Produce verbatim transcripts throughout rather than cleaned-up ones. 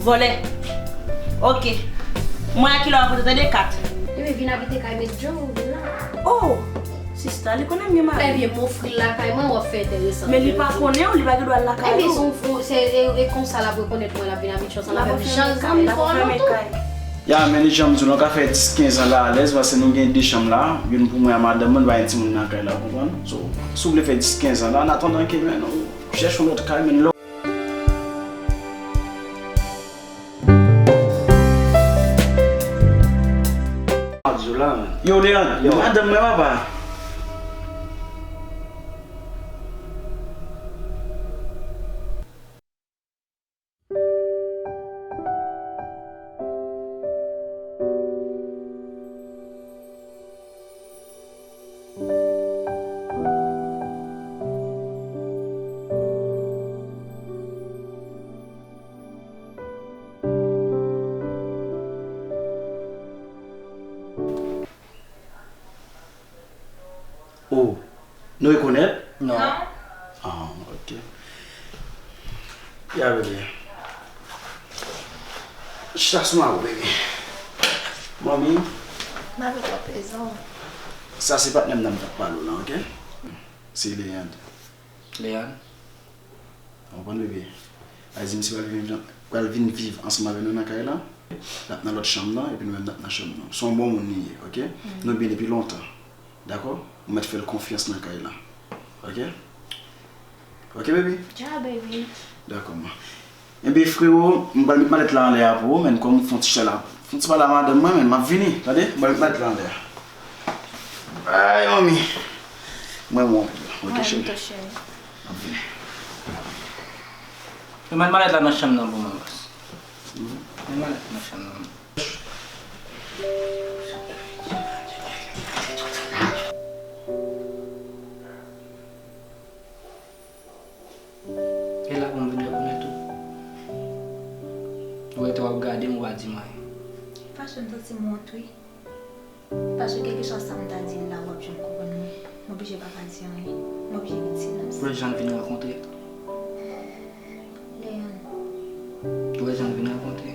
Vòlè. Ok. Mwen a kilè w ap rantre tande kat. Ebyen vin abite kay Met Djo, vin la. Oh! Sista, li konnen m gen mari. Ebyen m ofri l lakay mwen, w ap fè enteresan. Men li pa konnen w, li pa gen dwa al lakay ou. Ebyen se yon, se, e, e konsa l ap rekonèt mwen, l ap vin abitye ansanm avè m jan zanmi pou an lòt ou. Ya, men li jan m di w, nou ka fè dis kenz an la alèz, paske nou gen de chanm la, youn pou mwen a madanm mwen, nou pa gen timoun nan kay la, w konprann? So, si w vle fè dis kenz an la, an atandan ke, men, nou chèche yon lòt kay, men lè Yo, Leandre, madanm mwen, papa. Oh, nou rekonèt? Non. Non. Ah, ok. Ya, bebe. Chita sou mwen, bebe. Manmi. M avèk w apezan. Sa se patnè m nan m t ap pale w la, ok? Se Leandre. Leandre. Ou konprann, bebe? Sa vle di misye pral vin, pral vin viv ansanm avè nou nan kay la. L ap nan lòt chanm nan, epi nou menm n ap nan chanm nou. Se yon bon moun li ye, ok? Nou byen depi lontan. Dakò? Ou mèt fè l konfyans nan kay la. Ok? Ok, baby? Ja, baby. Dakò, man. Enben, frewo, m pral met malèt la anlè a pou ou, men kòm ou fè yon ti chalè, fè yon ti pale a madanm mwen, men m ap vini, tande? M pral met malèt la anlè a. Ay, manmi. Mwen, mwen, ok, cheri? M ap vini. Yo met malèt la nan chanm nan pou mwen, bòs. Met malèt la nan chanm nan. E la pou m vin rekonèt ou. Ou rete w ap gade m, ou pa di m anyen. Fache m santi m wont, wi. Paske kèlkeswa sa m ta di l la, w ap janm konprann mwen. M oblije pa ka di anyen. M oblije met silans. Ou wè jan n vin rankontre? Leandre. Ou wè jan n vin rankontre?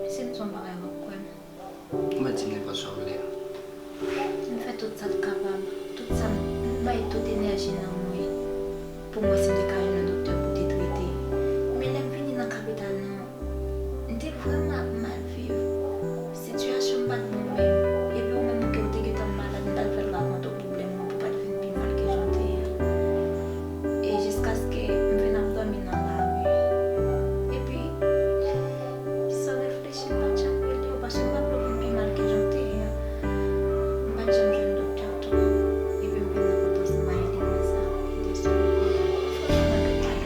Si m di w yon bagay, w ap kwè m. Ou mèt di m nenpòt sa w vle a. M fè tout sa k kapab, tout sa m, m bay tout enèji nan mwen pou m wè si m te ka jwenn yon doktè pou te trete. Men lè m vini nan kapital nan, m te vrèman ap mal viv. Sitiyasyon m pa t bon menm. Epi ou menm ke w te gentan malad, m t al fè l rakonte w pwoblèm mwen pou pa t vin pi mal ke jan w te ye a. E jiskaske m vin ap dòmi nan lari. Epi, san reflechi, m pa t janm rele w, paske m pa vle w vin pi mal ke jan w te ye a. M pa t janm jwenn doktè tou. Epi m vin nan konprann se maladi mwen sa ki te sou mwen. Franchman, m ap pale.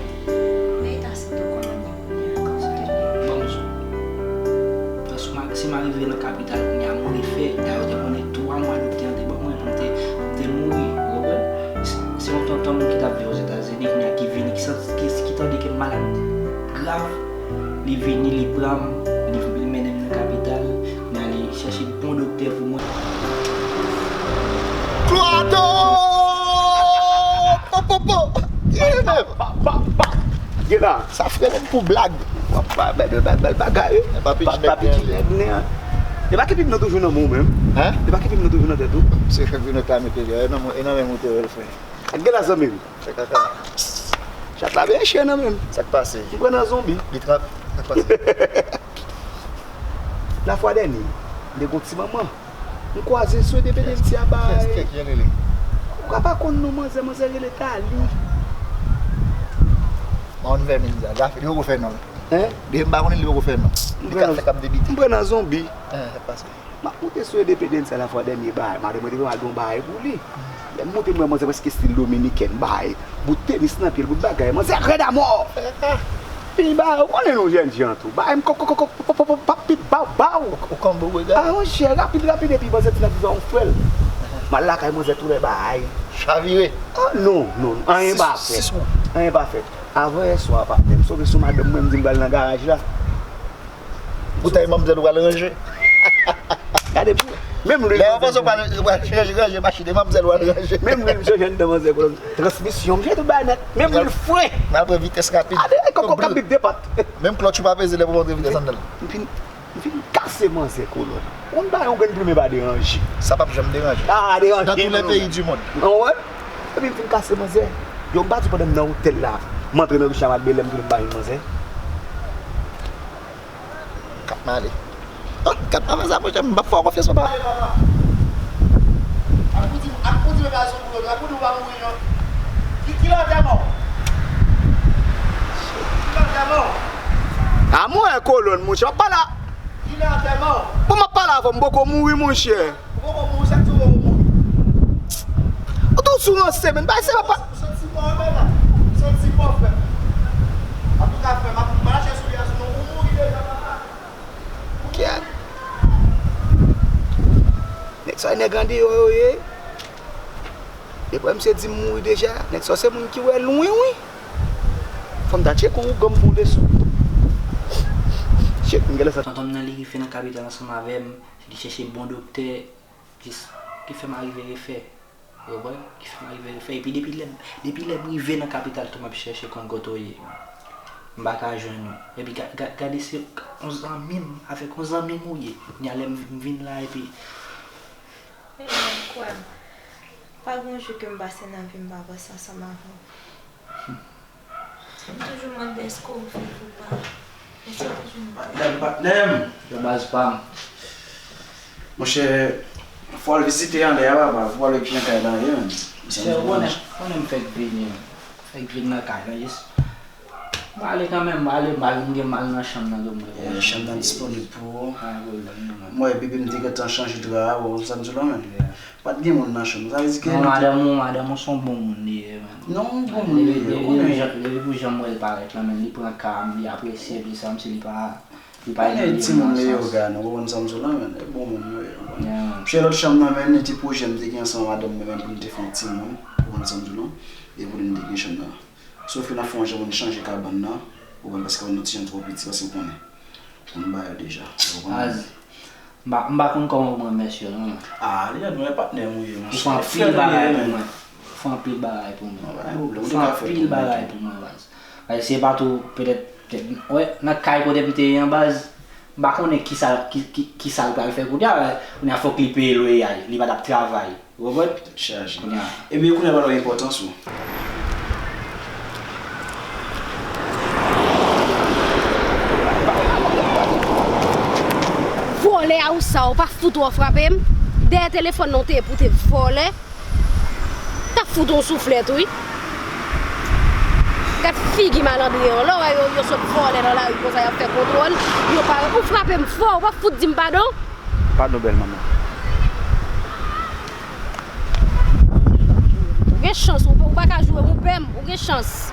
Men eta sante w, kòman l ye kounye a? Kòman w te ye? Bon, m sou. Paske m a-, si m arive nan kapital kounye a, m refè. Dayè, w te konnen twa mwa doktè an te ban mwen pou m te, pou m te mouri. Ou konprann? Se, se yon tonton m ki t ap viv Ozetazini, kounye a ki vini, ki santi, ki, ki tande ke m malad grav. Li vini, li pran m, li, li mennen m nan kapital, m ale chèche bon doktè pou mwen. Klwado! Po, po, po! Ki e menm? Pa, pa, pa! Gela, sa frè menm pou blag. W ap ba bèl, bèl, bèl, bèl bagay, wi. E pa pitit nèg nen an. E pa ki pip nan toujou nan men w menm? Hein? E pa ki pip nan toujou nan tèt ou? Se fèk vin reklame ke e nan men, e nan men m ou te wè l, frè. Gela, zanmi m. Fè kaka. Chat la byen chè nan men m. Sa k pase? M pran nan zonbi. Li trap. Sa k pase? Lafwa dènye, m te gon ti manman. M kwaze sou Indepandansi a bay. Kiyès, kiyès, kiyès rele? Ou ka pa konn non manzè, manzè rele Tali. Mwen vè menm sa. Gafè, li poko fè non. Hein? Depi m pa konnen li poko fè non. Li ka fè k ap debite. M pran nan zonbi. Hein, sa k pase? M ap moute sou Indepandansi a lafwa dènye bay. Madanm mwen te pral gen yon bagay pou li. Lè m moute, m wè manzè prèske stil dominikèn, bay bout tenis nan pye l, bout bagay. Manzè rèd amò! Pi bay, ou konnen nou jèn jan tou. Bay m kòk, kòk, kòk, pop, pop, pop, pap, pip, baw, baw. Ou kanbe w, gade. Ah, monchè, rapid, rapid, epi manzè ti nan vivan yon frè l. M al lakay manzè tou lè bay. Chavire. Ah, non, non, non, anyen pa fèt. Anyen pa fèt. Avan yè swa, patnè m sove sou madanm mwen, m di m pral nan garaj la. Boutèy manmzèl ou pral ranje. Gade pou. Menm lwil. Lè w panse w pral, w pral chanje, ranje machin, e manmzèl w al ranje. Menm lwil, m chanje anndan manzè, kolòn. Transmisyon, m chanje tout bagay nèt. Menm lwil, fren. M al pran vitès rapid. Ade, e kòkò k ap bip de pòt. Menm klòtch ou pa peze lè pou monte vitès anndan l. M fin, m fin kase manzè, kolòn. Ou konn bagay yon grenn plimen pa deranje. Sa p ap janm deranje. Ah, deranje. Dans tous les pays du monde. An wè? Epi m fin kase manzè. Yo, m pa di pandan m nan otèl la, m antre nan ri Chamal Belè, m tounen m pa jwenn manzè. Kat m ale. Oh, kat m ale sa, monchè, m p ap fè w konfyans, papa. Ak ou di, ak ou di, men pa sou boulot, ak ou di w pa mouri, non. Ki, ki lè antèman w? Ki lè antèman w? A mwen, kolòn, monchè, w ap pale a. Ki lè antèman w? Bon, m ap pale avè w, m poko mouri, monchè. Ou poko mouri, sa k di w poko mouri? Ou tou sou ranse, men, bay se papa. Ou santi mò, wi, papa. Ou santi mò, frè m. Antouka, frè m, ap mache sou li a, sinon ou mouri deja, papa. Kèt. Nèg sa, nèg andeyò yo ye. Depi misye di m mouri deja, nèg sa se moun ki wè lwen, wi. Fò m ta tcheke yon ougan m pran de sou. Shit, m genlè sa. Tonton m nan, li rive nan kapital ansanm avè m, li chèche bon doktè, jis ki fè m arive refè. Ou konprann? Ki fè m arive refè. Epi depi lè m, depi lè m rive nan kapital tou, m ap chèche konn kote w ye. M pa ka jwenn ou. Epi ga-, ga-, gade se yon zanmi m, avèk yon zanmi m ou ye. Kounye a lè m vin la epi Elan, kwè m, pa gen yon jou ke m pase nan vi m pa panse ansanm avè w. M toujou mande èske w viv ou pa. Èske w toujou nan tèt ou? Patnè m, patnè m! Yo baz pa m. Monchè, fò w al vizite anlè a, papa. Fò w al wè kijan kay la ye, menm. Monchè, ou konnen, konnen m fèk vini, menm. Fèk vin nan kay la, yes. M ale kanmenm, m ale, m ale, m gen mal nan chanm nan tou, mwen. Eh, chanm nan disponib pou ou. Pa gen pwoblèm, non, man. Mwen, bebe, m te gentan chanje dra a, ou konn sa m di w la, man. Yeah. Pa t gen moun nan chanm. Sa vle di ke... Non, madanm ou, madanm ou se yon bon moun li ye, man. Non, yon bon moun li ye, ou konnen. Depi pou jan m wè l parèt la, man, li pran ka m, li apresye, li sa, m si li pa, li pa... Konnen timoun yo ye, gade, ou konn sa m di w la, man. E bon moun yo ye, ou konnen. Yeah, man. Monchè, lòt chanm nan, man, e ti pwojè m te gen ansanm ak madanm mwen, man, pou n te fè yon timoun, ou konn sa m di w la. E pou n te gen chanm nan. Sof ke n ap fè yon jan pou n chanje kabann nan, ou konprann, paske kabann nan ti jan twò piti, paske w konnen. Pou n ba yo deja, ou konprann? Baz, m pa, m pa konn kòman pou m remèsye w, non. Ah, li la, nou e patnè m ou ye, monchè. Ou fè anpil bagay pou mwen. Ou fè anpil bagay pou mwen. Non, pa gen pwoblèm, ou te ka fè l pou mwen tou. Ou fè anpil bagay pou mwen, baz. Baz, se pa tou, petèt, petèt, wè, nan kay kote m te ye an, baz, m pa konnen kisa, ki, ki, kisa l pral fè kounye a, kounye a fòk li peye lweyè a, li pa t ap travay. Ou konprann? Tèt chaje. Kounye a. Ebyen, kounye a, ba l enpòtans ou. Vòlè a ou sa, ou pa fout ou frape m. Dèyè telefòn nan ou te ye pou te vòlè. T ap fout ou yon souflèt, wi. Gad figi malandren an. Lè w wè yo, yo sot vòlè nan lari konsa, y ap fè kontwòl. Yo pa, ou frape m fò, ou pa fout di m padon. Padon, bèl manman. Ou gen chans, ou, ou pa ka joure, ou pè m, ou gen chans.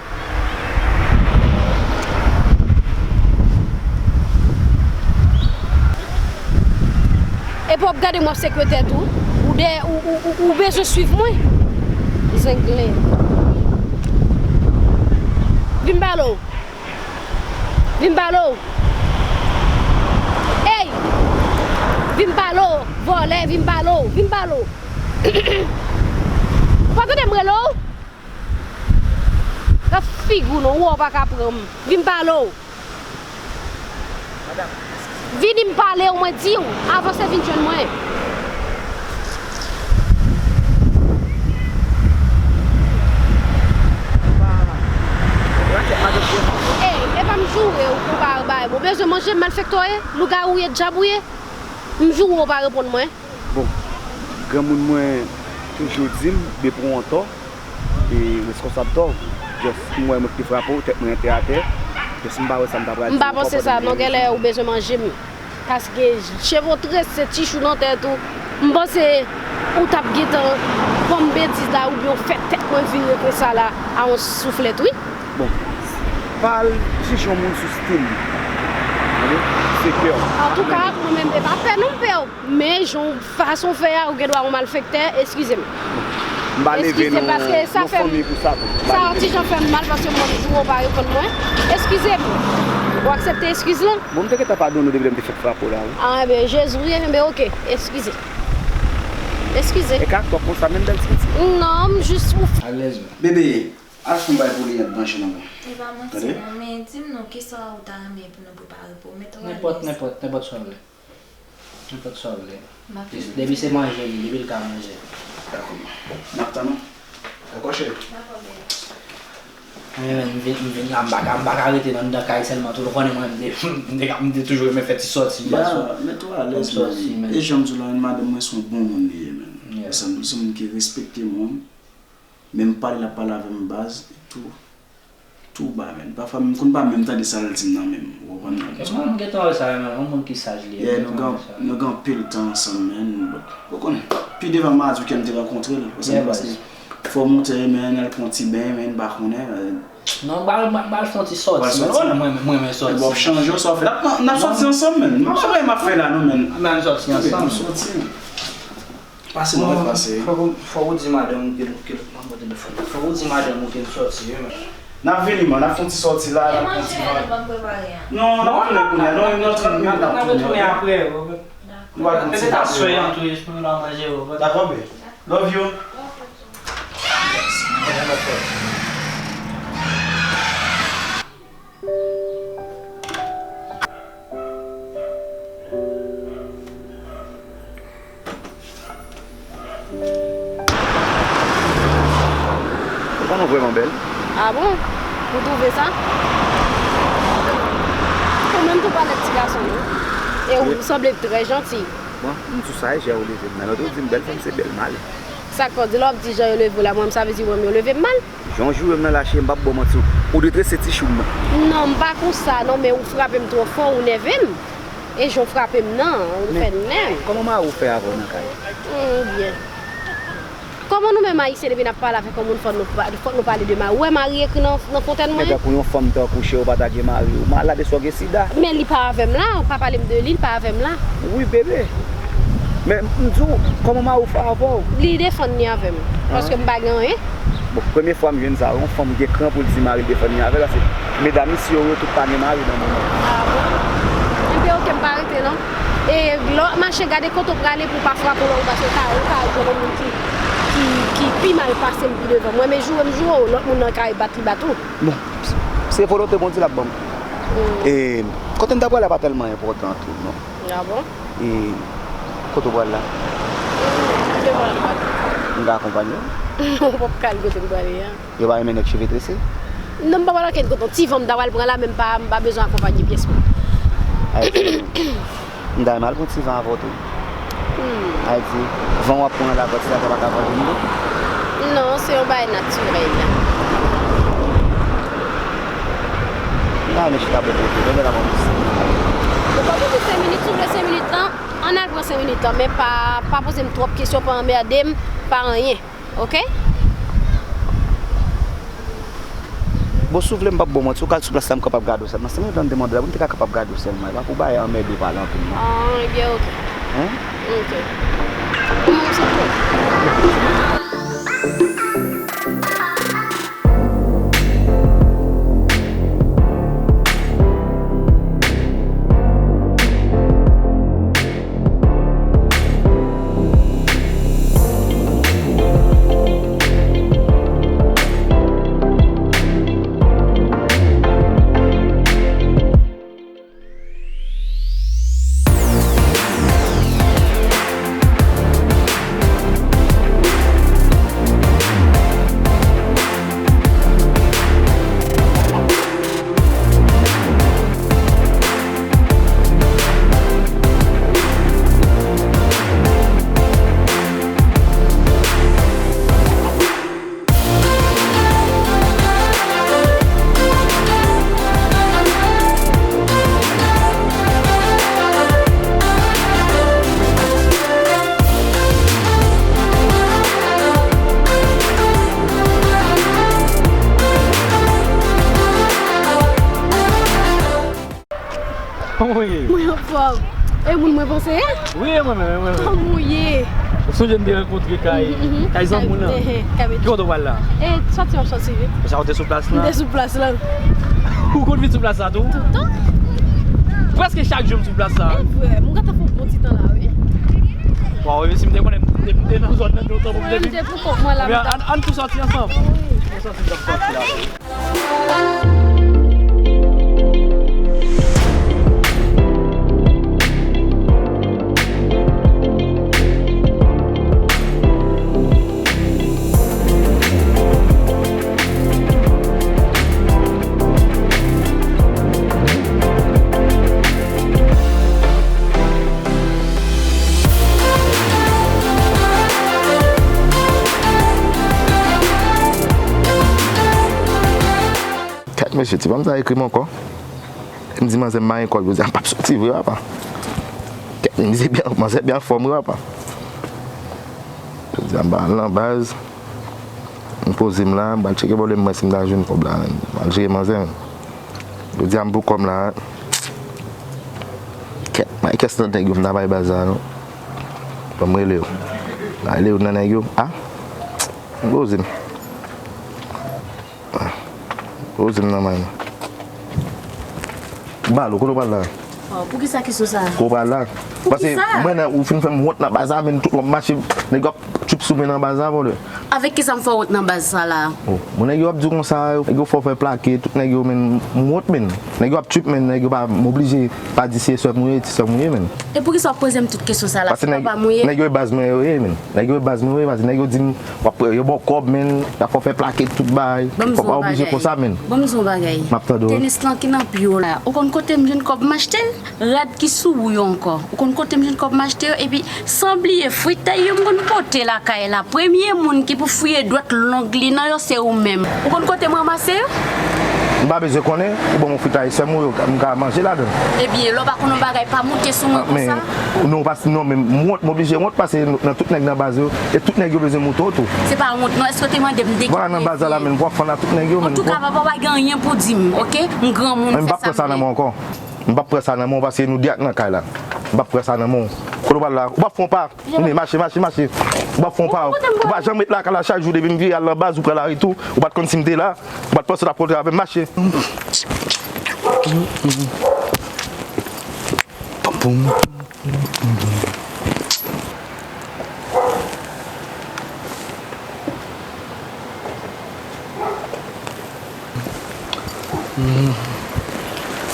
Epi w ap gade m, w ap sekwe tèt ou. Ou de, ou, ou, ou, ou bezwen swiv mwen. Zenglen. Vin pale w. Vin pale w. Ey! Vin pale w. Vòlè, vin pale w. Vin pale w. Ou pa tande m rele w? Gad figi w non, ou wè w pa ka pran m. Vin pale w. Vini m pale w, mwen di w, avanse vin jwenn mwen. Ey, e pa m joure w pou w pa bay. Ou bezwen manje m, malfektè w ye, lougawou w ye, dyab ou ye. M joure w pa reponn mwen. Bon, granmoun mwen toujou di m, bebe pran yon tò, e reskonsab tò w. Just m wè mwen ki te frape w, tèt mwen te atè. Just m pa wè sa m ta pral di w. M pa panse sa non, genlè ou bezwen manje m. Paske cheve w trese, ti chou nan tèt ou. M panse ou t ap gentan ban m betiz la oubyen w fè tèt mwen vire konsa la a yon souflèt, wi. Bon, pa al jije yon moun sou stil li. Tande? Se pè w. Antouka, mwen menm, e pa pè non m pè w. Men, jan w fason w fè a, ou gen dwa yon malfektè, eskize m. M pa leve nan yon fanmi pou sa tou. Sa yon ti jan fè m mal paske m wè m joure w pa reponn mwen. Eskize m. Ou aksepte eskiz lan? Bon, m te gentan padone w depi lè m te fèk frape w la, wi. Ah, enben, Jezi, wi, enben, oke. Eskize. Eskize. E ka twòp konsa, menm bèl ti pitit. Non, m jis ou. Alèz, wi. Bebe, al fè yon bagay pou li anndan chenn nan. E pa manti, non, men di m non, kisa ou ta renmen pou nou prepare pou ou? Mete w alèz. Nenpòt, nenpòt, nenpòt sa w vle. Nenpòt sa w vle. M ap tann. Depi se manje li, depi l ka manje. Dakò. M ap tann ou. Dakò, cheri. Dakò, bebe. Men, men, m vin, m vin la, m pa ka, m pa ka rete nan, anndan kay sèlman tou. Ou konnen mwen, m te, m te, m te toujou renmen fè ti sòti, gason. Ya, mete w alèz, man. E jan m di w la, madanm mwen se yon bon moun li ye, man. Yeah. Se yon, se yon moun ki respekte moun. Men m pale, l ap pale avè m baz, tou, tou ba, man. Pafwa, m konn pa menm tande sa l di m nan menm, ou konprann? Ok, mwen, m gentan wè sa, man. Yon moun ki saj li ye, m gentan wè sa. Yeah, nou gen, nou gen anpil tan ansanm, man. Ou konnen, pi devan madi ke m te rankontre l, ou konprann, paske fò w monte, man, al pran ti beny, man, m pa konnen, man. Non, m pral, m pral fè yon ti sòti, man. Ou konnen mwen, mwen, mwen renmen sòti. Bon, chanje w sa w fè. N ap, n ap sòti ansanm, man. M pa wè m ap fè la, non, man. N ap sòti ansanm. N ap sòti. Pase, mwen pase. Fòk ou, fòk ou di madanm ou ke, ke, mwen pote telefòn nan. Fòk ou di madanm ou ke n sòti, wi, men. N ap vini, man. N ap fè yon ti sòti la, n ap fè yon ti van. Non, n ap tounen kounye a. Non, nan trant minit n ap tounen, ok? N ap retounen apre, wi. Nou va pran ti van. Petèt aswè an tou, jis pou nou al manje, wi. Dakò, babe. Love you. Ou pa nou vrèman bèl. Ah bon? Ou twouve sa? Ou menm tou pa lèd ti gason, non. E ou sanble trè janti. Bon, m sou sa, e jan yo leve m nan. Lòt yo di m bèl fanm se bèl mari. Sa k fè w di lè w ap di jan yo leve w la, mwen, sa vle di mwen, yo leve m mal? Jan w joure m nan la, cheri, m p ap ba w manti. Ou dwe trese ti chou m nan. Non, m pa konsa, non, men ou frape m twò fò, ou nève m. E jan w frape m nan, ou fè m nève. Kòman mari w fè avè w nan kay? Hmm, byen. Kòman nou menm Ayisyen, depi n ap pale avèk yon moun, fò nou pa-, fò nou pale de mari? Ou wè mari ekri nan, nan fontèn mwen? Men tankou yon fanm tankou cheri w pa ta gen mari, ou malad, èske w gen sida? Men li pa avè m la, pa pale m de li, li pa avè m la. Wi, bebe. Men m di w, kòman mari w fè avè w? Li defann li avè m, paske m pa gen anyen. Bon, premye fwa m jwenn sa, yon fanm gen kran pou l di mari l defann li avè l, paske medam isi yo, yo tout pa gen mari nan moman. Ah bon? Enben, oke, m pa rete non. E lè w ap mache, gade kote w prale pou w pa frape w lè w pase, ou ka, ou ka jwenn yon moun ki, ki, ki pi mal pase m pi devan. Mwen, men joure m joure w, lòt moun nan ka bat li bat ou. Bon, se volonte Bondye l ap ban m. Hmm. E kote m ta prale a pa tèlman enpòtan tou, non. Ah bon? E kote w pral la? Kote m pral la? M ka akonpanye w? Non, w p ap ka al kote m prale a. Yo pa renmen nèg cheve trese? Non, m pa pral okenn kote. Ti van m ta pral pran la, men m pa, m pa bezwen akonpanye pyès moun. Ay, m ta renmen al pran ti van avè w tou. Hmm. Ay di, van w ap pran la, pati la, pa ka vanje m tou? Non, se yon bagay natirèl. M ta renmen chita bò kote w, men la ban m senk minit. Ou pa poze senk minit, si w vle senk minit lan, ann al pran senk minit lan, men pa, pa poze m twòp kesyon, pa anmède m, pa anyen. Oke? Bon, si w vle, m p ap ba w manti, ou ka al sou plas la, m kapab gade w sèlman. Se mwen te mande w la, pou m te ka kapab gade w sèlman. E pa pou bagay anmède pale anpil, non. Ah, ebyen, oke. Hein? Oke. Mwen, se tou. Kòman w ye? Mwen anfòm. E moun mwen panse a? Wi, e mwen menm, e mwen menm. Kòman w ye? Ou sonje n te rankontre kay, mhm, kay zanmi w lan? Ki kote w pral la? E sòti m ap sòti wi. Sa w te sou plas la? M te sou plas la. Ou konn vin sou plas la tou? Toutan. Prèske chak jou m sou plas la. E vre, m gentan fè yon bon ti tan la wi. Waw, e si m te konnen, M te nan zòn nan lontan pou m te vin. Mwen, m te pou kont mwen la, men m t ap ann, ann tou sòti ansanm. Wi. Mwen santi m t ap sòti la. Kèt mesye, ti fanm sa ekri m ankò. M di manzè m pa gen kòb, yo di a m p ap soti vre papa. Kèt, mizè byen, manzè byen anfòm wi papa. Yo di a m pa al nan baz. M poze m la, m pral tcheke pwoblèm mwen si m ta jwenn kòb la menm. M pral tcheke manzè menm. Yo di a m pou kòm la. Kèt, m al kès nan nèg yo, m ta bay baz la non. Ban m rele yo. M al rele yo nan nèg yo. A? M poze m. Poze m nan may mwen. Balo, kote w pral la? Oh, poukisa kesyon sa? Kote w pral la? Paske mwen nan, ou fin fè m wont nan baz la, men tout lè m mache, nèg yo ap tchoup sou mwen nan baz la, vòlè. Avèk kisa m fè w wont nan baz sa la? Oh, bon, nèg yo ap di konsa, nèg yo fè w fè plake, tout nèg yo, men m wont, men. Nèg yo ap tchoup, men nèg yo pa, m oblije pa di se sè m ou ye, ti sè m ou ye, men. E poukisa w ap poze m tout kesyon sa la? Paske nèg, nèg yo e baz mwen yo ye, men. Nèg yo e baz mwen yo ye, paske nèg yo di m, w ap, yo ba w kòb, men, y ap fè w fè plake tout bagay. Fò pa oblije konsa, men. Ban m di w yon bagay. M ap tande w. Tenis lan ki nan pye w la. Ou konn kote m jwenn kòb m achte l? Rad ki sou ou yo ankò. Ou konn kote m jwenn kòb m achte yo? Epi, san bliye, fritèy yo m konn pote lakay la. Premye moun ki pou fouye dwèt long li nan yo, se ou menm. Ou konn kote m ranmase yo? M pa bezwen konnen, ou ban m yon fritay sè m ou yo, m ka manje ladan l. Ebyen, lè w pa konn yon bagay, pa moute sou mwen konsa. Non, pas, non, men m wont, m oblije wont, paske nan tout nèg nan baz yo, e tout nèg yo bezwen moute w tou. Se pa wont, non, èske w te mande m de ki kote m ye? Vwala, nan baz la, men, m pran fann a tout nèg yo, men. Antouka, papa, pa gen anyen pou di m, oke? M granmoun, fè sa m vle. M p ap pran sa nan men w ankò. M p ap pran sa nan men w, paske nou de ak nan kay la. M p ap pran sa nan men w. Kote w pral la? Ou p ap fè yon pa? Vini, mache, mache, mache. Ou p ap fè yon pa? Ou pa janm ret lakay la, chak jou depi m vire al nan baz, ou pran lari tou. Ou pa t konn si m te la. Ou pa t panse w t ap kontre avè m, mache.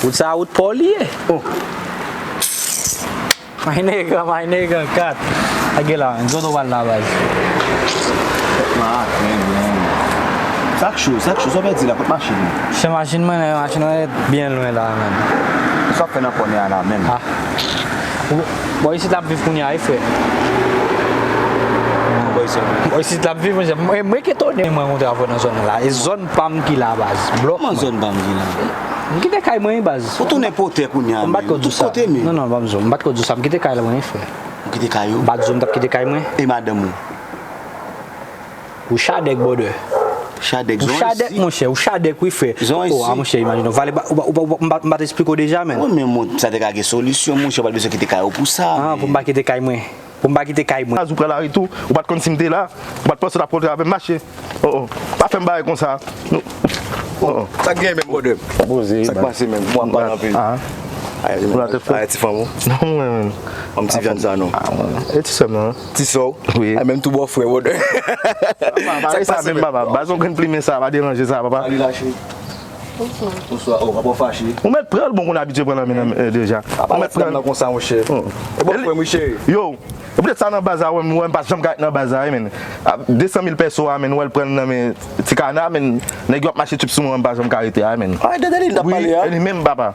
Wout sa a, wout pa w li ye. Oh. My nigga, my nigga, kat. Lage la, men. Kote w pral la, baz? Sak cho, sak cho, sa w pèdi la, kot machin ou? Se machin mwen, men machin mwen ret byen lwen la, men. Sa w ap fè nan kòn ya la, men? Ah. Bò isit la m viv kounye a, wi, frè. Bò isit la m viv, monchè. Mwen, mwen k etone mwen kontre avè w nan zòn nan la. E zòn pa m ki la, baz. Blòk mwen. Kòman zòn pa m ki la? M kite kay mwen, wi, baz. Ou tounen pòtè kounye a, men. Ou tout kote, men. Non, non, ban m di w. M pa t ko di w sa. M kite kay la mwen, wi, frè. Ou kite kay ou? M pa t di w m t ap kite kay mwen. E madanm ou? Ou chadèk, brother. Chadèk, ou chadèk, monchè, ou chadèk, wi, frè. Oh, ah, monchè, imajine w. Valè, ou pa, ou pa, ou pa, m pa, m pa t esplike w deja, men. Wi, men, mon, sa te ka gen solisyon, monchè, ou pa t bezwen kite kay ou pou sa, ah, men. Pou m pa kite kay mwen. Pou m pa kite kay mwen. Ou pran lari tou, ou pa t konn si m te la, ou pa t panse w t ap kontre avè m, mache. Oh, oh. Pa fè m bagay konsa. Oh, oh. Sa k gen menm, brother? Poze, sa k pase menm? Mwen ap pale anpil. Ah. Ay, ti fanm ou? Non, mwen menm. Ban m ti vyann sa, non. Ah, mwen. E ti sè m nan? Ti sè w? Wi. Ay, menm tou bò frè, brother. Sa k pase menm, papa? Baz, yon grenn plimen sa, pa deranje sa, papa. Salut, la chérie. Bonswa. Bonswa. Oh, papa, w fache? Ou mèt pran l, bon, konn abitye pran nan men, nan men, eh, deja. Ou mèt pran l konsa, monchè. E bò frè m, wi, cheri. Yo, e poutèt sa nan baz la, wè m, wè m pa janm ka ret nan baz la, wi, men. A, de san mil pèso a, men, wè l pran nan men Ti Kana, men, nèg yo ap mache tchoup sou mwen, m pa janm ka rete a, men. Ah, Dedeline t ap pale a? Wi, e li menm, papa.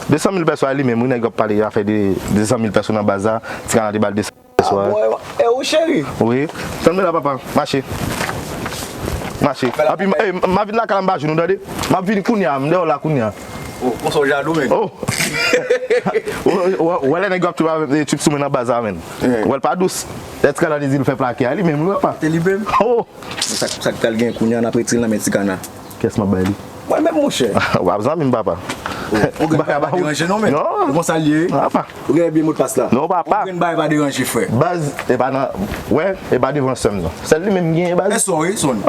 De san mil pèso a, li menm, wi, nèg yo ap pale afè de de san mil pèso nan baz la, Ti Kana te ba l de san mil pèso a. Ah, bon, e, e ou cheri? Wi. Tann mwen la, papa. Mache. Mache. Anpi, e, m ap vin lakay la, m pa jwenn ou, tande? M ap vini kounye a, m dèyè w la kounye a. Oh, konsa w jalou, men. Oh. Ou, ou, ou wè lè nèg yo ap tchoup, tchoup sou mwen nan baz la, men. Ou wè l pa dous. Lè Ti Kana te di l fè plake a, li menm, wi, papa. Se li menm? Oh. Sa, sa k pral gen kounye a, n ap retire l nan men Ti Kana. Kiyès m ap bay li? Mwen menm, monchè. W ap zanmi m, papa. Oh, ou gen pa deranje non, men. Non. Ou konsa l ye? Non, papa. Ou gen byen modpas la? Non, papa. Ou gen bagay pa deranje, frè. Baz, e pa nan, wè, e pa devan sè m, non. Sèl li menm m genyen, baz. E son, wi, son.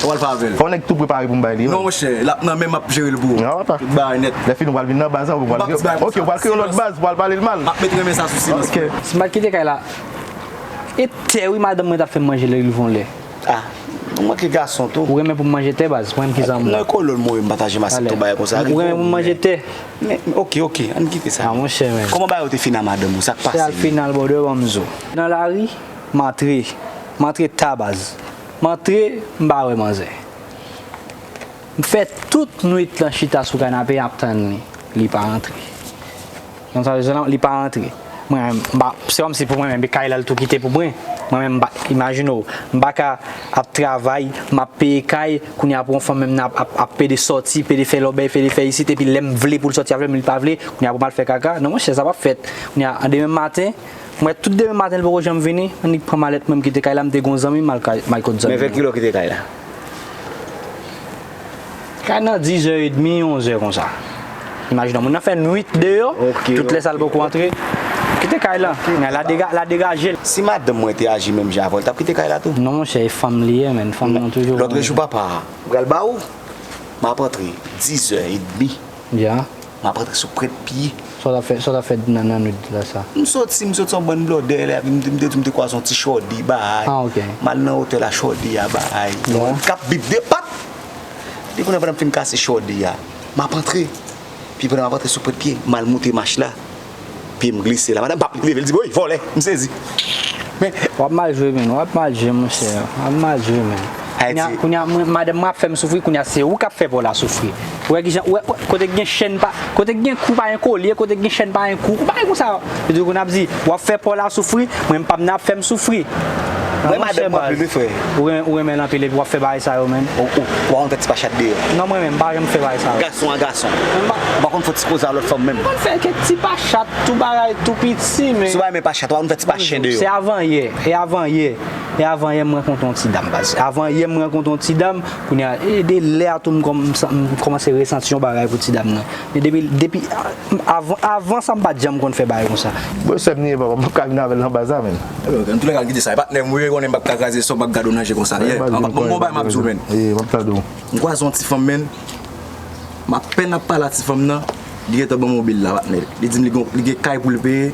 Ou pral fè avè l. Fò nèg tou prepare pou m bay li. Non, monchè, l ap nan men m, m ap jere l pou ou. Non, papa. Tout bagay nèt. Lè fini, ou pral vin nan baz la, ou pral, ok, ou pral kreye yon lòt baz, ou pral pale l mal. M ap met renmen sa sou silans. Ok. Si m pa t kite kay la, e tè wi, madanm mwen t ap fè m manje lè li volen. Ah, ou manke gason tou. Ou renmen pou m manje tè, baz? Mwen menm ki zanmi w. Nan kolon mwen, m pataje m asyèt tou bagay konsa. Ou renmen pou m manje tè? Men, ok, ok, ann kite sa. Ah, monchè, men. Kòman bagay yo te fini a madanm ou? Sa k pase? Se al final, bòdè, ban m zo. Nan lari, m antre. M antre ta, baz. M antre, m pa wè manzè. M fè tout nwit lan chita sou kanape ap tann li. Li pa rantre. Konn sa m di w la, li pa rantre. Mwen menm, m pa, se kòmsi pou mwen menm, e kay la l tou kite pou mwen. Mwen menm, m pa, imajine w, m pa ka ap travay, m ap peye kay, kounye a pou yon fanm menm nan ap, ap, ap pede sòti, pede fè lòbèy, pede fè isit, epi lè m vle pou l sòti avè m, li pa vle, kounye a pou m al fè kaka. Non, monchè, sa p ap fèt. Kounye a, an demen maten, m wè tout demen maten, li poko janm vini, annik pran malèt mwen, m kite kay la, m te gen yon zanmi, m al kay, m al kot zanmi. Men vè kilè w kite kay la? Kay nan dizè edmi, onzè konsa. Imajine w, moun nan fè nwit deyò, tout lè sa l poko antre. Kite kay la. Men la dega-, la degaje l. Si madanm mwen te aji menm jan avè w, l t ap kite kay la tou? Non, monchè, e fanm li ye, men fanm nan toujou. Lòtrejou, papa, m pral ba ou. M ap antre dizè edmi. Ya. M ap antre sou pwent pye. Sa w t ap fè, sa w t ap fè nan, nan nwit la sa? M soti, m soti yon bann blòdè la, epi m te, m te di m te kwaze yon ti chòdi bagay. Ah, ok. M al nan otèl a chòdi a bagay. Bon. K ap bip de pat. Epi kounye a pandan m fin kase chòdi a, m ap antre. Epi pandan m ap antre sou pwent pye, m al moute mach la. Pye m glise la. Madanm p ap leve, l di, "Woy, vòlè!" M sezi. Men. W ap mal jwe, men. W ap mal jwe, monchè. W ap mal jwe, men. Kounye a, kounye a, mwen, madanm mwen ap fè m soufri, kounye a, se ou k ap fè pa w la soufri. Ou wè kijan, ou wè, ou wè, kote k gen chèn pa, kote k gen kou pa gen kolye, kote k gen chèn pa gen kou, kou bagay konsa. Yo di w konn ap di, w ap fè pa w la soufri, mwen m pa m nan ap fè m soufri. Mwen madanm mwen anpil wi, frè. Ou ren-, ou renmen l anpil epi w ap fè bagay sa yo, menm. Ou, ou, ou pa konn fè ti pachat deyò. Non, mwen menm, m pa janm fè bagay sa yo. Gason a gason. Ou pa konn fè ti koze a lòt fanm menm. M konn fè kèk ti pachat, tou bagay, tou piti, men. Si w pa renmen pachat, ou pa konn fè ti pa chen deyò. Se avan yè, e avan yè. E avan yè m rankontre yon ti dam, baz. Avan yè m rankontre yon ti dam, kounye a, e de lè a tou m kòm-, m sa-, m kòmanse resanti yon bagay pou ti dam nan. Men depi, depi, avan, avan sa m pa t janm konn fè bagay konsa. Bon, sè m li ye, papa, m p ap ka vin avè l nan baz la, menm. Antoulèka, kite sa. E patnè m ou ye, konnen m p ap ka kraze sa, m p ap gade w nan je konsa. Ye, bon, bon, bagay m ap di w, menm. Ye, m ap tande w. M kwaze yon ti fanm, menm. M apèn ap pale a ti fanm nan, li gentan ban m yon bil la, patnè. Li di m li gen, li gen kay pou l peye.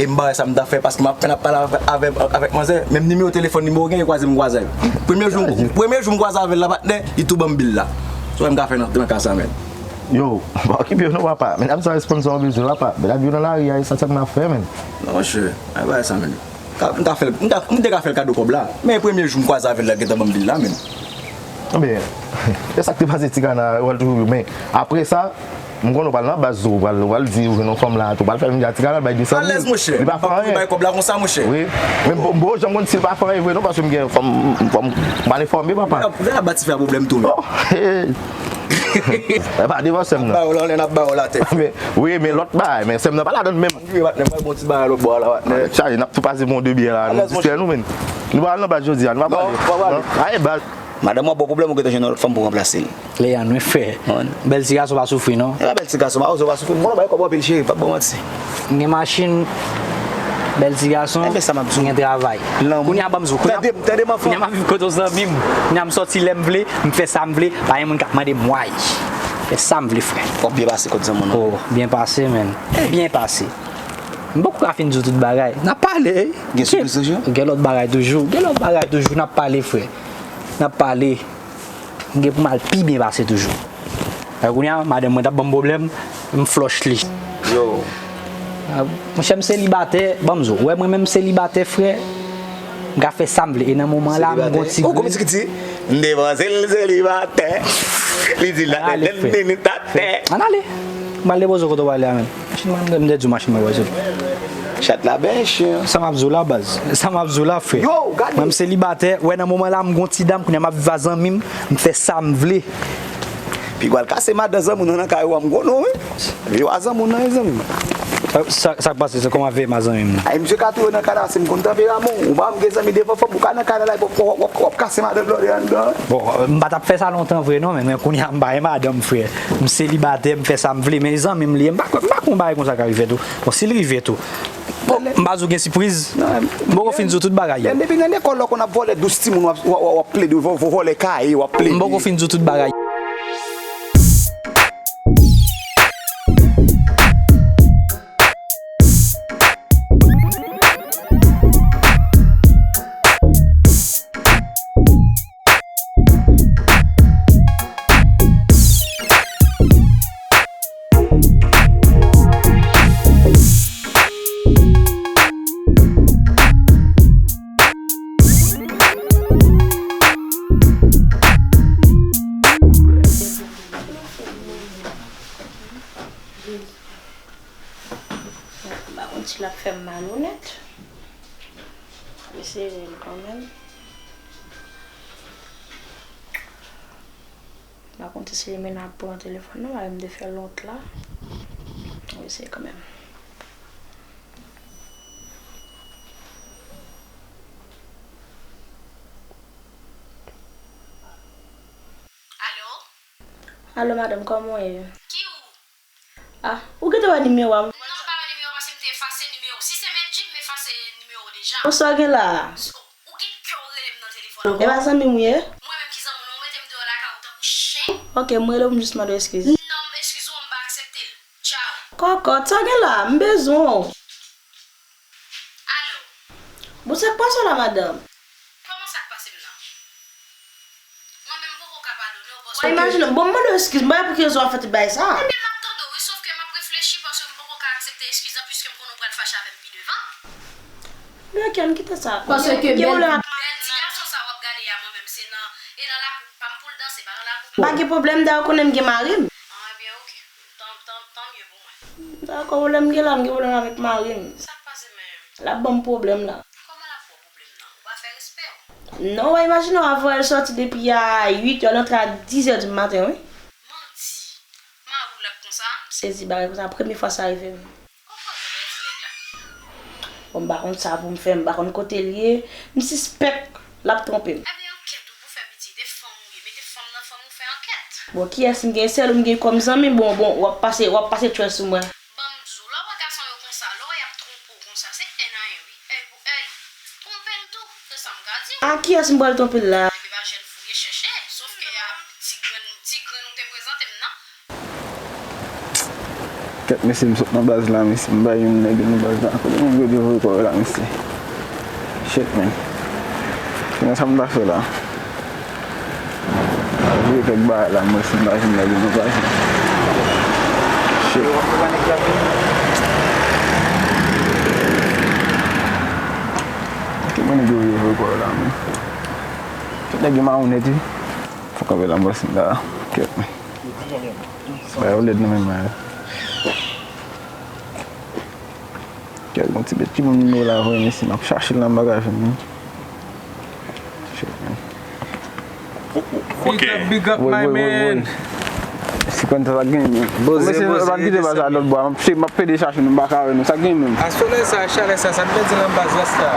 E m pa wè sa m ta fè, paske m apèn ap pale avè, avè, avèk manzè. Menm nimewo telefòn li m poko gen, e kwaze m kwaze avè l. Premye jou, premye jou m kwaze avè l la, patnè, li tou ban m bil la. Sa w wè m ka fè nan, nan ka sa, menm? Yo, pa okipe yo non, papa. Men ap sa responsab ou bezwen, papa. Men ap yo nan lari a, e sa sèlman ap fè, menm. Non, monchè, ay bagay sa, menm. Ka, m ta fè l, m ta, m te ka fè l kado kòb la. Men premye jou m kwaze avè l la, gentan ban m bil la, menm. Ebyen, e sa k te pase ti kana, w al toujou, men apre sa, m konnen w pral nan baz tou, w pral, w pral di, ou jwenn yon fanm la, tou pral fè l vin a ti kana, bay de san mil. Alèz, monchè. Li pa fè anyen. Bay kòb la konsa, monchè. Wi. Men m, m, bon, janm konn si l pa fè anyen vre, non, paske m gen fanm, m, fanm, m pa enfòme, papa. Ou la ba tifi a pwoblèm tou, men. Oh, hey. E pa devan sè m nan. N ap ba yo la, n ap ba yo la tèt. Men, wi, men lòt bagay, men sè m nan pa ladann menm. Wi, patnè, mwen bon ti bagay lòt bò a la, patnè. Chaje, n ap tou pase bon de byè la, nou distrè nou, men. Nou pa al nan baz jodi a, nou pa pale. Non, ayen baz. Madanm w ap ba w pwoblèm, ou gentan jwenn yon lòt fanm pou ranplase l. Leyann, wi, frè. Bèl ti gason pa soufri, non. E pa bèl ti gason, pa oze w pa soufri. M konnen w bay kòb anpil, cheri, pa ban manti. M gen machin, bèl ti gason, m gen travay. Kounye a ban m zo, kounye a, kounye a m ap viv kote yon zanmi m. Kounye a m sòti lè m vle, m fè sa m vle, pa gen moun k ap mande m why. Fè sa m vle, frè. W ap byen pase kot zanmi w nan. Oh, byen pase, menn. Byen pase. M poko ka fin di w tout bagay. N ap pale. Gen sipriz toujou? Gen lòt bagay toujou. Gen lòt bagay toujou, n ap pale, frè. N ap pale. M gen pou m al pi byen pase toujou. Kounye a, madanm mwen t ap ban m pwoblèm, m flòch li. Yo. Ah, monchè, m selibatè, ban m di w. Ou wè mwen menm selibatè, frè, m ka fè sa m vle. E nan moman la, m gon ti grenn. Ou konn di ki di? M devanse l selibatè. Li di l atè, dèl minit atè. Ann ale. M al depoze w kote w prale a, menn. Machin mwen, m te di w machin mwen, wè, se. Chat la bèl, chen. Sa m ap di w la, baz. Sa m ap di w la, frè. Yo, gade. Mwen, m selibatè. Wè, nan moman la, m gon ti dam, kounye a m ap viv a zanmi m. M fè sa m vle. Pi gwa l kase madan zanmi w nan kay ou a, m konnen w, wi. Vye wa zanmi w nan, zanmi m. Sa, sa k pase, se kòman vye ma zanmi m nan? Ay, misye ka touye w nan kay la, si m konn tanperaman w. Ou pa wè m gen zanmi devan fanm, ou ka nan kay la, la, w ap, w ap, w ap kase madan blòdè anndan. Bon, m pa t ap fè sa lontan vre non, men, men kounye a m pa gen madanm, frè. M selibatè, m fè sa m vle, men zanmi m li ye, m pa kwè, m pa kwè yon bagay konsa ka rive tou. Bon, si l rive tou, Oh, m pa di w gen sipriz. M poko fin di w tout bagay yo. Depi nan lekòl la w konn ap vòlè dous timoun, w ap, w ap, w ap plede, vò-, vò-, vòlè kaye, w ap plede. M poko fin di w tout bagay. M pa konn si l ap fè m mal ou nèt. M eseye l kanmenm. M pa konn si se Limena ap pran telefòn nan, m te fè lòt la. M eseye kanmenm. Alo? Alo, madanm, kòman w ye? Ki ou? Ah, ou gentan wè nimewo a? Non, m pa wè nimewo paske m te efase nimewo. Si se Medjy, m efase nimewo deja. Bon, sa w gen la? So, ou gen kè w rele m nan telefòn ankò? E pa zanmi m ou ye? Mwen menm ki zanmi w, ou mete m deyò lakay ou tankou chen? Ok, m rele w pou m jis mande w eskiz. Non, eskiz ou an, m pa aksepte l. Tchaw. Kòkòt, sa w gen la? M bezwen w. Alo? Bon, sa k pase w la, madanm? Kòman sa k pase m nan? Mwen menm m poko ka padone w paske... Imajine, bon, m mande w eskiz, m pa wè pou ki rezon w ap fè tout bagay sa. Ebyen, m ap tande w, wi, sòf ke m ap reflechi paske m poko ka aksepte eskiz lan, piske m konnen w pral fache avè m pi devan. Men ok, ann kite sa. Paske gen pwoblèm ak... Bèl ti gason sa w ap gade a, mwen menm, se nan, e nan lakou pa m pou l danse, pa nan lakou pa m. Pa gen pwoblèm, dayè w konnen m gen mari m. Ah, ebyen, ok. Tan, tan, tanmye pou mwen. Dakò, pwoblèm m gen la, m gen pwoblèm avèk mari m. Sa k pase menm? L ap ban m pwoblèm la. Kòman l ap ba w pwoblèm nan? Ou pa fè respè w? Non, w imajine w, avè l sòti depi a uit è, l antre a diz è di maten, wi. Manti! Mari w lèd konsa? M sezi bagay konsa, premye fwa sa rive m. Kòman w pèdi nèg la? Bon, m pa konn sa pou m fè, m pa konn kote l ye, m sispèk l ap twonpe m. Ebyen, ankèt ou pou fè pitit, e fanm ou ye, mete fanm nan fanm ou fè ankèt. Bon, kiyès m gen? Sèl ou m gen kòm zanmi, bon, bon, w ap pase, w ap pase tchwè sou mwen. Ban m di w, lè w wè gason yo konsa, lè w wè y ap twonpe w konsa, se èn a èn, wi, èy pou èy. Twonpe l tou, se sa m ka di w. A kiyès m pral twonpe l la? Ebyen, pa jèn fou ye, chèche, sòf ke a ti grenn, ti grenn ou te prezante m nan. Kèt, mesye, m sot nan baz la, mesye, m bay youn nèg youn nan baz la. Kote moun yo voye kò yo la, mesye? Shit, man. Kounye a sa m ta fè la? Al voye kèk bagay la, m wè si m pa jwenn nèg youn nan baz la. Shit. Kote moun yo voye kò yo la, man? Tout nèg yo mawon nèt, wi. Fòk anpè la, m wè si m ta. Kèt, man. Bagay yo lèd nan men mwen. Kèt, gon ti bèt ki moun nimewo la vre, mesye, m ap chache l la, m pa ka jwenn li. Shit, man. Ok. Big up, big up, my man. Si konn sa, sa gen menm. Mesye, nou pa kite baz la lòt bò. M ap, m ap pede chache nou, m pa ka wè nou. Sa gen menm. Aswè lè sa, chalè sa, sa n pèdi nan baz la, sa.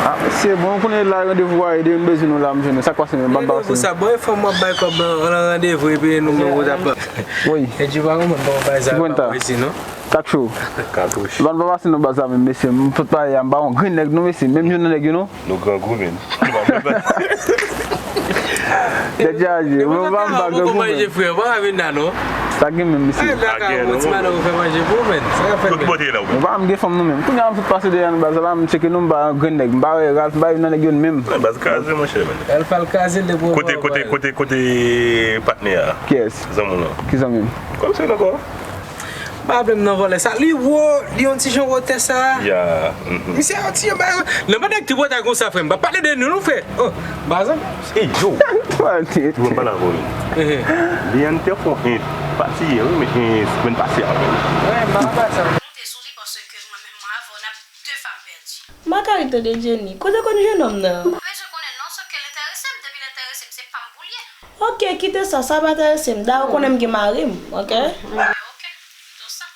Ah, mesye, bon, nou konnen la randevou a, e de nou bezwen nou la, m jwenn nou. Sa k pase menm, ban m pase. Sa, bon, e fanm w ap bay kòb nan, nan randevou, epi nou menm ou t ap. Wi. E di pa konprann bon bagay sa pa isi non. Kat cho. Katouch. Ban m pa pase nan baz la menm, mesye. M sot pale a, m pa yon grenn nèg non, mesye. Menm youn nan nèg yo non. Nou grangou, men. Tèt chaje. Mwen pa m pa grangou, men. Frè, pa vin la non. Sa gen menm, mesye. Ay, la ka yon ti madan ou fè manje pou ou, men. Sa ka fè. Yo ki pote la ou. Mwen pa m gen fanm non menm. Kounye a m sot pase dèyè nan baz la, m tcheke non, m pa yon grenn nèg. M pa wè Ralph, m pa youn nan nèg yo menm. Nan baz kraze, monchè, men. Ralph al kraze l depi. Kote, kote, kote, kote patnè a? Kiyès? Zanmi w lan. Ki zanmi m? Kòmsi l ankò? Pa vle m nan vòlè sa. Li wo, li yon ti jan wotè sa. Ya, mhm. Misye yon ti jan bagay. Nan pandan ki tripotay konsa, frè m, pa pale de nou, non, frè. Oh, bazan. Ey, yo. Mwen pale avè w. Ehe. Li an te fon en pati, wi, men en semaine passée avè l. Wi, m pa wè sa. Monte sou li paske mwen menm, mwen avè w, n ap de fam pèdi. M pa ka ret tande Jenny. Kote konn jennonm nan? M pa bezwen konnen non, sòf ke l enterese m, depi l enterese m, se pa m pou l ye. Ok, kite sa, sa pa enterese m. Dayè, ou konnen m gen mari m, ok? Ebyen, ok, m di w sa.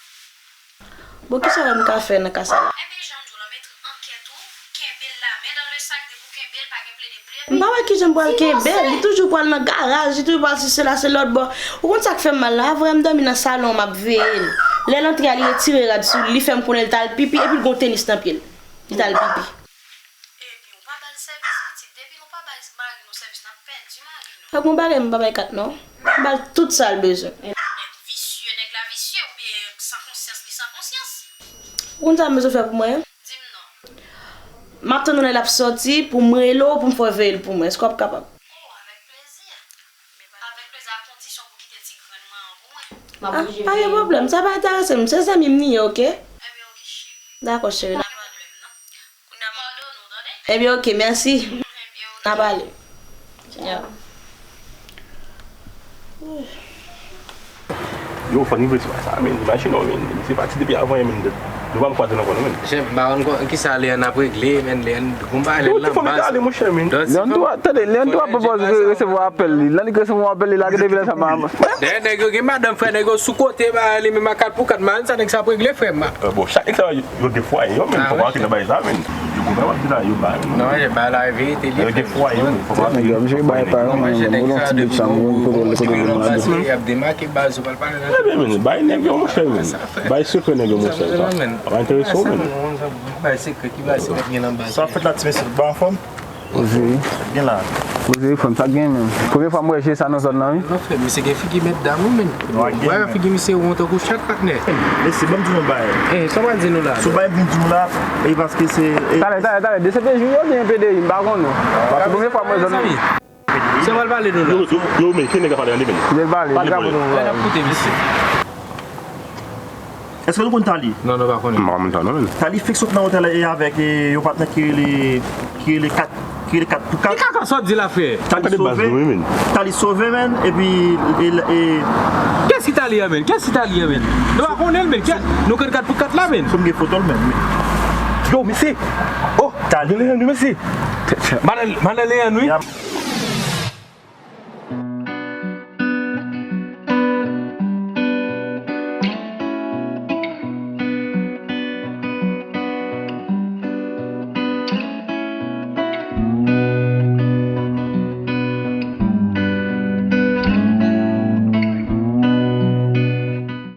Bon, kisa m ka fè nan ka sa la? Ebyen, jan m di w la, mete ankèt ou, kenbe l la, men dan le sak, depi w kenbe l, pa gen plede plede. M pa wè kijan m pral kenbe l, li toujou pral nan garaj, li toujou pral si sela, se lòt bò. Ou konn sa k fè m mal la? Avan m dòmi nan salon, m ap veye l. Lè l antre a, li retire rad sou li, li fè m konnen l t al pipi, epi l gen yon tenis nan pye l. Li t al pipi. Epi, ou pa ba l sèvis, pitit. Depi nou pa bay mari nou sèvis, n ap pèdi mari nou. Ak yon bagay, m pa bay kat, non. M ba l tout sa l bezwen. Nèg visye, nèg la visye, oubyen san konsyans, li san konsyans. Ou konn sa m bezwen fè pou mwen, an? Di m non. M ap tann lè l ap sòti pou m rele w, pou m fè w veye l pou mwen. Èske w ap kapab? Oh, avèk plezi. Avèk plezi, a kondisyon pou kite ti grenn mwen an pou mwen. M ap Ah, bouje pa gen veye. Pwoblèm, sa pa enterese m. Se zanmi m li ye, oke? Ebyen, oke, cheri. Dakò, cheri. Pa gen pwoblèm, non. Kounye a m pardone w, tande? Ebyen, oke, mèsi. Ebyen, oke. N a pale. Ciao. Yo, fò n rive sou sa, men. Imajine w, men. Se pati depi avan yè, men. Nou pa m kwaze nan kò nou, men. Jen, m pa konn kisa Leann ap regle, men. Leann, konba Leann nan baz. Leann tou, tande, Leann tou ap pòpoze resevwa apèl li. Lè li resevwa apèl li, lage depi lè sa, m a Dèyè nèg yo gen madanm, frè, nèg yo sou kote, ba, li menm a kat pou kat. Madanm sa, nèg sa ap regle, frè m. Bon, chak nèg sa yo gen fwaye yo, men fò pa antre nan bagay sa, men. Yo konprann w ap di la, yo ba, men. Non, yo ba la verite, li, yo gen fwaye yo, men fò pa antre. Nèg yo, misye bay pa yo, men, yon ti bout sa, yon kote, kote, kote, kote. Y ap demake baz, ou pral pale nan. Ebyen, men, bay nèg yo, monchè, men. Bay sekrè nèg yo, monchè, sa pa enterese w, men. Bay sekrè, ki bay sekrè ki gen nan baz? Sa fèt la, ti mesye, ba anfòm? Oze. Gen la. Oze, frè m, sa gen menm. Premye fwa m wè je sa nan zòn nan, wi. Non, frè, misye gen figi mèt dam, wi, men. Wè, figi misye won tankou chat, patnè. Mesye, ban m di nou bagay. Eh, sa w pral di nou la? Sou bagay m vin di nou la, e paske se, e talè, talè, talè, D C P J yo oubyen P D I, m pa konnen. Paske premye fwa m wè zòn nan. Se pral pale nou la. Yo, yo, yo, men, ki nèg ap pale, tande, men. Ki nèg pale, pale, li ka pale. N ap koute, mesye. Èske nou konn Tali? Non, nou pa konnen. M pa konn Tali, non, men. Tali fèk sot nan otèl e avèk, e, yon patnè ki rele, ki rele kat, ki rele kat pou kat. Ki kaka sa w di la, frè? Tali sove, Tali sove, men, epi, e, e, kiyès ki Tali a, men? Kiyès ki Tali a, men? Nou pa konnen l, men. Nou konn kat pou kat la, men. Fò m gen foto l, men. Yo, mesye. Oh, Tali. Leann, mesye. Madan, madan Leann, wi.